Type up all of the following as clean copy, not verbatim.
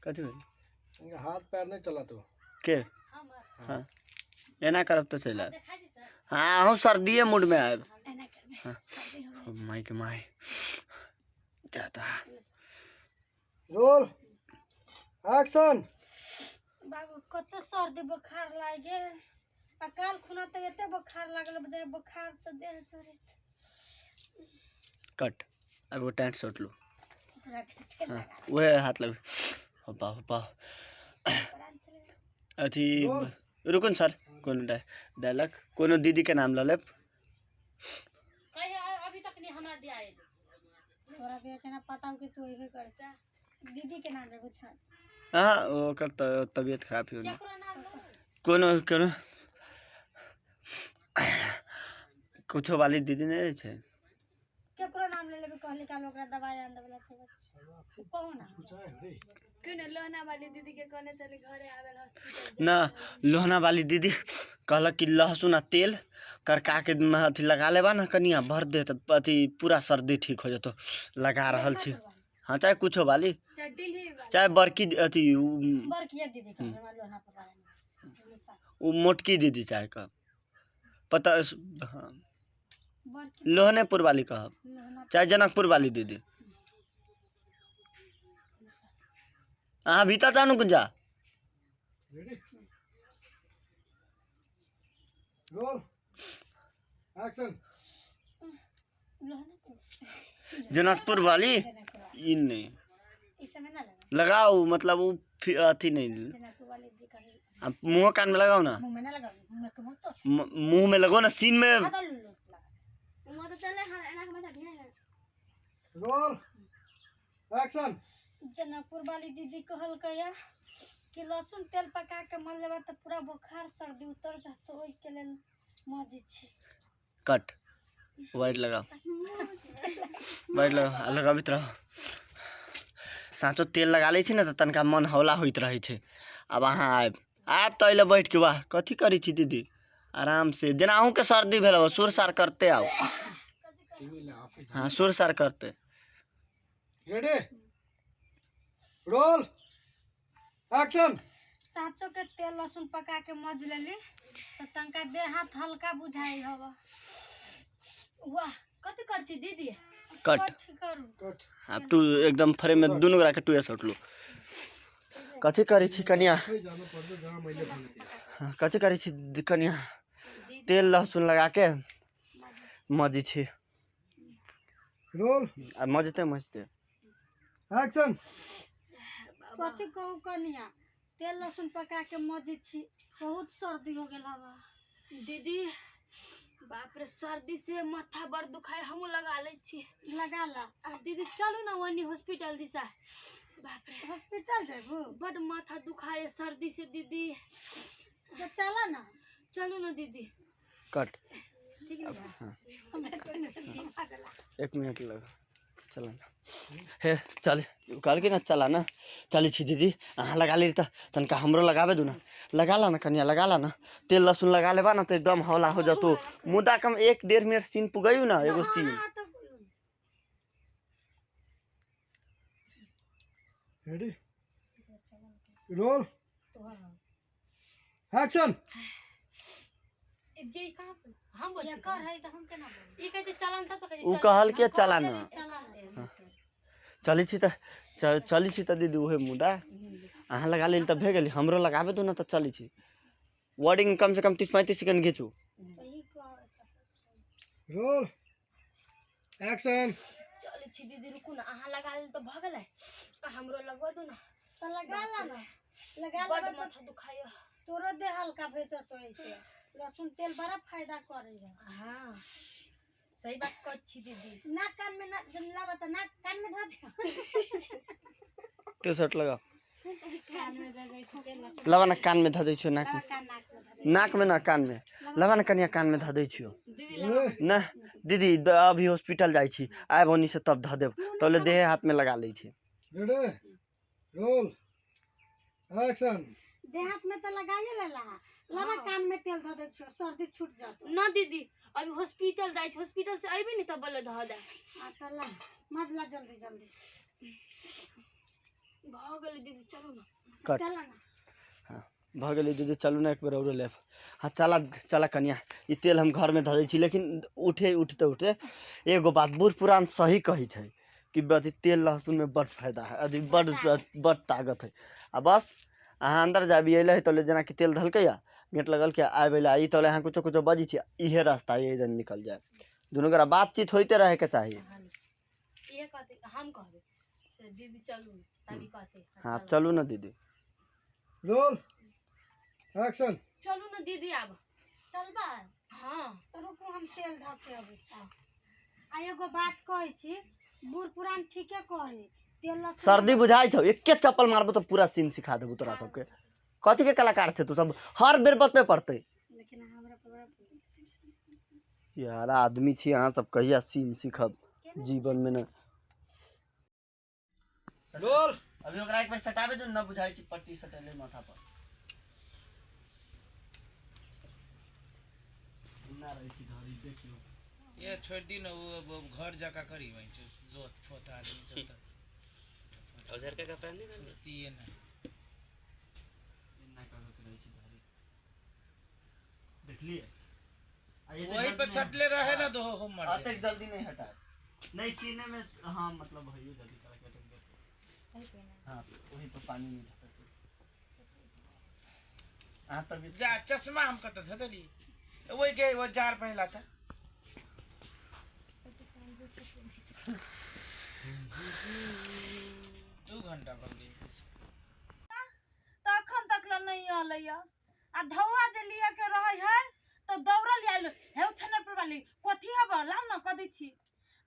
कथी भेल? इनका हाथ पैर नहीं चला तो के? हाँ, एना करब तऽ चलि आयब। हाँ, अहूँ सर्दिए मूडमे आयब। एना करबै। हाँ। सर्दी हो गेल। माइक my जाता। Roll action. बाबू, कते सर्दी बोखार लागि गेल आ काल खुना तऽ एते बोखार लागल जे बोखार से देह चढ़ैत। कट। अब वो टेंट शॉट लो। ओकरा के तेल हाँ। लगा। वह हाथ लग बाह बाह। प्राण चले गेल। अथी। रोल। रुकू ने सर, कोनो डायलॉग, कोनो दीदीके नाम लऽ लेब। कहिया अभी तक नहीं हमरा दिया एलै। तोरा के केना पता हो कि तू अइबे कर? दीदी के नाम लेबो छान। हाँ, ओकर तऽ तबियत खराब है। केकरो नाम लो। कोनो कोनो कुछो वाली दीदी नहि रहै छै। केकरो नाम ले लेबे, कहली काल ओकरा दवाई आन देबे ला, कहू ना। क्यों न लोहना वाली दीदी के कहने चली घरे आवेल हॉस्पिटल। न, लोहना वाली दीदी कहलक कि लहसुन आ तेल करका के अथी लगा लेबा ने कनिया भर दे तऽ अथी पूरा सर्दी ठीक हो जेतौ। लगा रहल छी। हाँ, चाहे कुछो वाली। चाहे दिल्ली वाली। चाहे बड़की अथी बड़किया दीदी के हमरा लोहना पर वाला। उ मोटकी दीदी चाहे कह पता। हाँ। बड़की। लोहनेपुर वाली कहब। लोहना। चाहे जनकपुर वाली दीदी। अहाँ भीतर जाउ ने Gunja. Ready, roll action. Lohana. Janakpur वाली। जनकपुर वाली। ई नहीं। ई समय ना लगा। लगाओ, मतलब वो अथी नहीं। जनकपुर वाली दीदी कहे। आप मुँह कान में लगाओ ना। मुंह में ना लगा, मुंह के मुंह तो मुंह में लगो ना सीन में। आधा लुलु लगा। वो तो चले। हाँ, एना के मजा ढेर है। Roll action. जनकपुर वाली दीदी कहलकै या कि लहसुन तेल पका के मल लेबा तऽ पूरा बोखार सर्दी उतर जतौ, ओहिके लेल मजै छी। कट। वाइट लगाओ, वाइट लगाओ, लगाबैत रहो। साँचो तेल लगा लै छी ने तऽ तनिका मन हौला होइत रहै छै। आब अहाँ आयब, आयब तऽ अइले बैठ के वाह, कथी करै छी दीदी? आराम से, जेना अहूँके सर्दी भेल हो, सुर सार करते आउ। हाँ, सुर सार करते। Ready, roll action. साँचो के तेल लहसुन पका के मज लेली तऽ तनिका देह हाथ हल्का बुझाइ हव। वाह, कथी कर छी दीदी? कट। कथी करू? कट। आब तू एकदम फ्रेम में दुनू गोरा के टूए शॉट लो। कथी करै छी कनिया? जानो पड़तो जहाँ मैले बोले। हाँ, कथी करै छी कनिया? तेल लहसुन लगा के मजै छी। रोल। आ मजते मजते। एक्शन। कथी कहू कनिया, तेल लहसुन पका के मजै छी, बहुत सर्दी हो गेल हवा। दीदी, बाप रे, सर्दी से माथा बड़ दुखाय, हमहूँ लगा लै छी। लगा ला। आ दीदी, चलू ना वनी हॉस्पिटल दिशा, बाप रे। हॉस्पिटल जेबू? बड माथा दुखाय सर्दी से दीदी। तो चला ना। चलू ना दीदी। कट। ठीक है, हमरा कोई नहीं मारला। एक मिनट लग चल ना। हे चल, कहलकै ना चला ना। चलै छी दीदी, अहाँ लगा ली तऽ तनिका हमरो लगाबे दू ना। लगा ला ना कनिया, लगा ला ना। तेल लहसुन लगा लेबा ना तऽ एकदम हौला हो जतौ। मुदा कम 1-1.5 मिनट सीन पुगैयौ ना एगो सीन। हाँ, तो रेडी, रोल एक्शन। ये कहाँ पे हम बोलते? ये कर है तऽ हम केना बोलबै? ई कहै छै चलन तब तऽ कहै छै ओ चल। कहलकै चला ना। चला ना। चलै छी तऽ चलै छी तऽ दीदी, उहे मुदा अहाँ लगा लेली तऽ भए गेली, हमरो लगाबे दू ना। तऽ चलै छी, वर्डिंग कम से कम 30-35 सेकेंड घीचू। तऽ ई कर। Roll action. चलै छी दीदी, रुकू ना, अहाँ लगा लेल तऽ भऽ गेलै, आ हमरो लगवा दू ना। तऽ लगा ला ना, लगा बड लेबै तऽ माथा दुखाय। तोरो देह हल्का भे जतौ। ऐसे लहसुन तेल बड़ा फायदा करे है। हाँ, सही बात कहै छी दीदी। नाक कान में ना जब लाबा तऽ नाक कान में धऽ दे। टू शॉट लगाओ। कान में धऽ दै छै तेल लहसुन। लबा ना, कान में धऽ दै छियौ, नाक लबा में। कान नाक में धऽ दे। नाक में ना, कान में लबा ना कनिया, कान में धऽ दै छियौ। दीदी, लगा। ना दीदी, अभी हॉस्पिटल जाइ छी, आयब ओनी से तब धऽ देब, तबले देहे हाथ में लगा लै छी। Ready, roll action. देह हाथ में तऽ लगाइए लेला, लबा कान में तेल धऽ दै छियौ, सर्दी छूट जतौ। ना दीदी, अभी हॉस्पिटल जाइ छी, हॉस्पिटल से अयबै ने तब बोले धऽ दे। आ तऽ ला, मजला जल्दी जल्दी। भऽ भऽ गेलै दीदी, चलू ने। कट। चल ना। हाँ, भऽ गेलै दीदी, चलू ने एक बेर औरो लेब। हाँ, चला चला कनिया, ई तेल हम घरमे धऽ दै छी। लेकिन उठे उठते उठते एगो बात बूढ़ पुरान सही कहै छै कि अथी तेल लहसुनमे बड्ड फायदा है, अथी बड्ड बड्ड ताकत है। आ बस अहाँ अन्दर जाबी अयलै तोले जेनाकि तेल धलकै या गेट लगलकै आबि अयलै, ई तोले अहाँ कुछो कुछो बजै छी, इहे रास्ता है, एहि निकल जाए। दुनू गोरा बातचीत होइते रहैके चाही। इहे कहते, हम कहबै से दीदी चलू ने, तभी कहते। हाँ, चलू ने दीदी। Roll action. चलू ने दीदी आब। चलबै? हाँ। तऽ रुकू, हम तेल धऽ के अबै छी। आ एगो बात कहै छी, बूढ़ पुरान ठीके कहै, तेल लहसुन। सर्दी बुझाइ छौ? एके चप्पल मारबो तऽ पूरा सीन सिखा देबो तोरा सबके। कथी के कलाकार छै तू सब? हर बेर बतबे पड़तै। लेकिन हमरा पर बड़ा यार, आदमी छी अहाँ सब, कहिया सीन सीखब जीवन में? ने रोल। अभी ओकरा एक बेर सटाबे दू न, बुझाइ छै पट्टी सटेले माथा पर ना रहै छी धरी, देखियौ। ये छोड़ दी न, वो घर जका करी वहीं जोत फोत आदमी सब त औजार का कपड़ा नहीं था। फुर्ती है ना। एना कऽ के रहै छी धरी, देखलिए? आ एते वही पे जल्दी नहीं- सटले रहे ना दो हो मर अतेक जल्दी नहीं हटाए, नहीं सीने में। हाँ, मतलब भइयो जल्दी करा के अटक गया। हाँ, वही पर पानी नहीं ढकते। हाँ, तभी जा चश्मा हम कत धे देली, वही के वो जार पहला था। 2 घंटा बगली। तऽ अखन तक लए नहि अलैया। आ ढौआ जे लिए के रहै है तऽ दौड़ल आयल हे छनरपुर वाली, कथी हब लाउ ने, कऽ दै छी।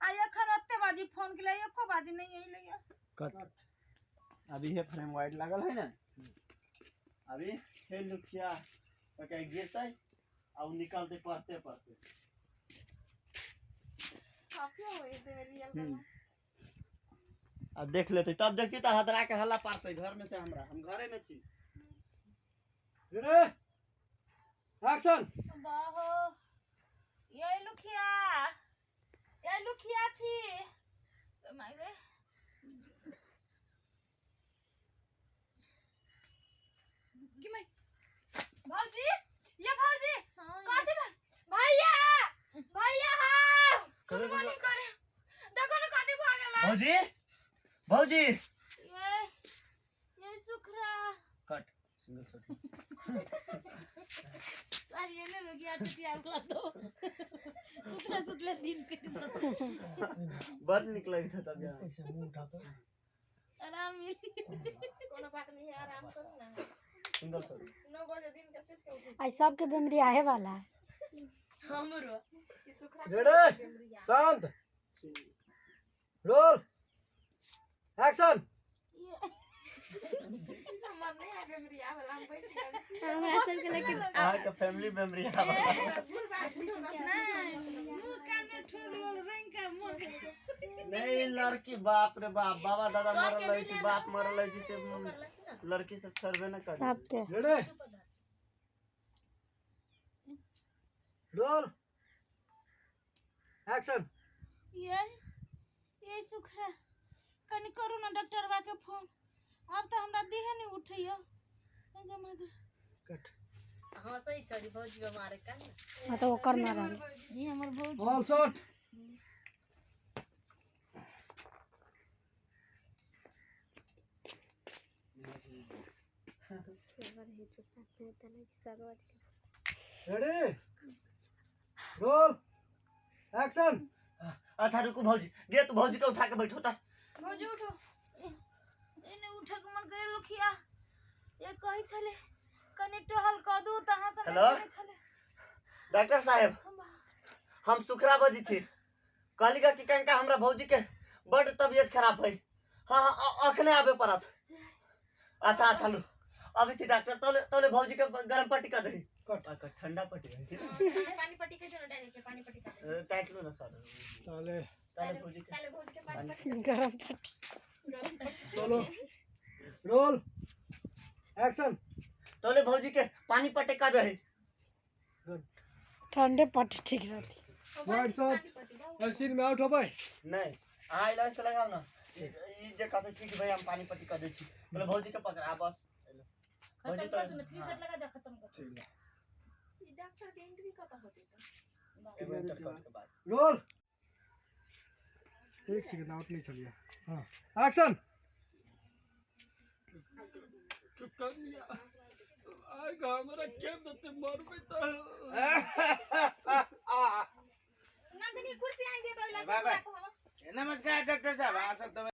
आ एखन ओते बाजी फोन केलियै, एको बाजी नहि अयलैया। कट। अभी ये फ्रेम वाइट लागल है ना, अभी हे लुखिया तो कहीं गिरते आ उ निकलते पड़ते पड़ते। आ देख लेते तब देखती तऽ हदरा के हल्ला पारते घर में से हमरा, हम घरे में छी। Ready action. बाहो, ये लुखिया, ये लुखिया छी my गे। गे माई, भौजी, ये भौजी, कथी भैया, भैया हौ, सुनबो नहीं करे, देखो ने कथी भऽ गेलै। भौजी, भौजी। ये सुखरा। कट, सिंगल शॉट। अरे ये ने रुकिया टुटिया वाला दो सुतले सुतले दिन कटि। बड़ निक लगैत है तब यहाँ। मुंह उठा तो। आराम मिली। कोनो बात नहीं है, आराम करू ना। Single shot. 9 बजे दिन के सुति के उठू। आई सबके बीमारी आहे वाला है। हमरो ई सुखरा। रेडी, शांत, रोल एक्शन। हमर नहीं है बीमारी वाला, हम बैठ गेल। हमरा सबके लेकिन अहाँके फैमिली मेमोरी आबऽ। मुंह कान में ठोक रोल रंग के मन। नहीं, लड़की बाप रे बाप, बाबा दादा सर मरल के रहै नहीं छै, लेना। बाप मरल रहै छै से कर लड़की सब छोड़बे न करै। सबके। Ready, roll action. ये सुखरा, कनि करू ना डॉक्टरवा के फोन, अब तऽ हमरा देहे नहीं उठैया गे माय। कट। हाँ, सही छोड़ी, भौजी के मारे का ना। हाँ, तऽ ओकर ना रहल। ई हमर बहुत all shot. Ready, roll action. अच्छा रुकू भौजी, गे तू भौजी के उठा के बैठो ता। भौजी, उठो। एने उठे के मन करे लुखिया। ये कहै छले कनि टहल कऽ दू तऽ अहाँ सब हेलो? नहि सुनै छले। डॉक्टर साहेब, हम सुखरा बजै छी। कहली का कि कंका हमरा भौजी के बड्ड तबियत खराब है। हाँ हाँ, अखने आबे पड़त। अच्छा अच्छा, लू अबै छी डॉक्टर। तोले तोले भौजी के गरम पट्टी कर दही। कट। अच्छा, ठंडा पट्टी रहै छै ने। पानी पट्टी के चलो डाले के पानी पट्टी का। टाइट लो ना सर। ताले। ताले भौजी के। पहले भौजी के पानी पट्टी। गरम पट्टी। चलो, रोल एक्शन। तोले भौजी के पानी पट्टी कर दही। गुड। ठंडे पट्टी ठीक रहती। वाइड शॉट, सीन में आउट हो भाई। नहीं, अहाँ इलाज से लगाओ ना। ई जे कहतै ठीक भैया, हम पानी पट्टी कऽ दै छी। पहिले भौजी के पकड़ा बस। खत्म भौजी कर तो दू, थ्री सेट लगा दे, खत्म कर। ठीक। ई डॉक्टर के एंट्री कतऽ होतै तऽ? एगो इंटर कट के बाद। रोल। एक सेकंड, आउट नहीं चलिए। हाँ, एक्शन। कनिया आग हमरा के देते मरबे त।